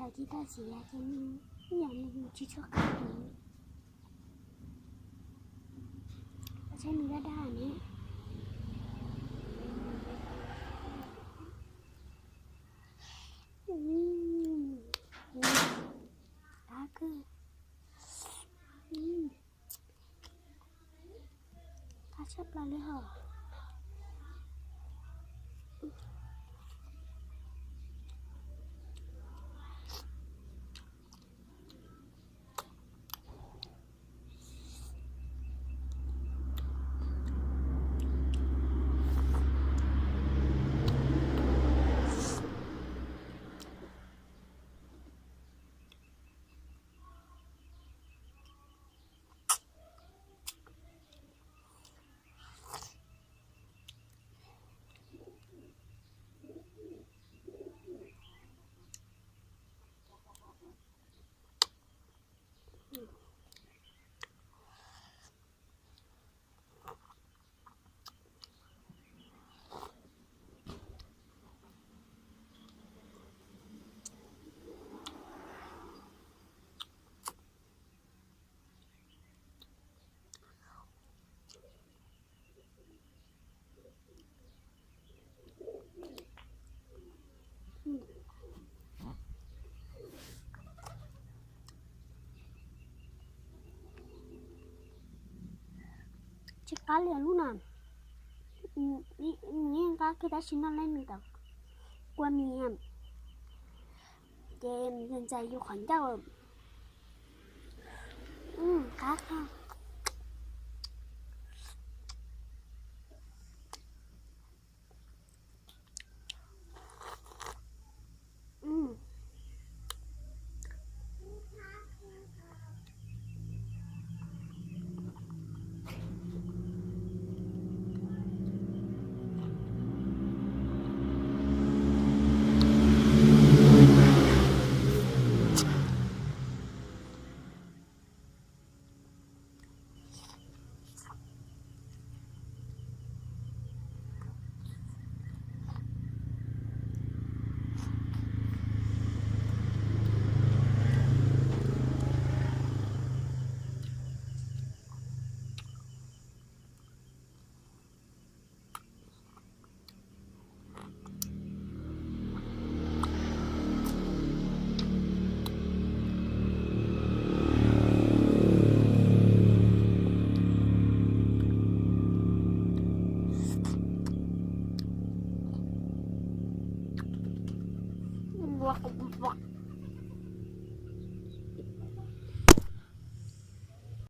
Tsis tau siav ces nws ib yam nws tsis tshua qab heev. Saib nws daj daj ne. Qab kawg. Qab tshaj plaws li hos. Tsis qab li lub no. Nws yeej qab kiag tab sis noj leej nws tau kua mis ces ntxais yus qhov ncauj. Qab kawg.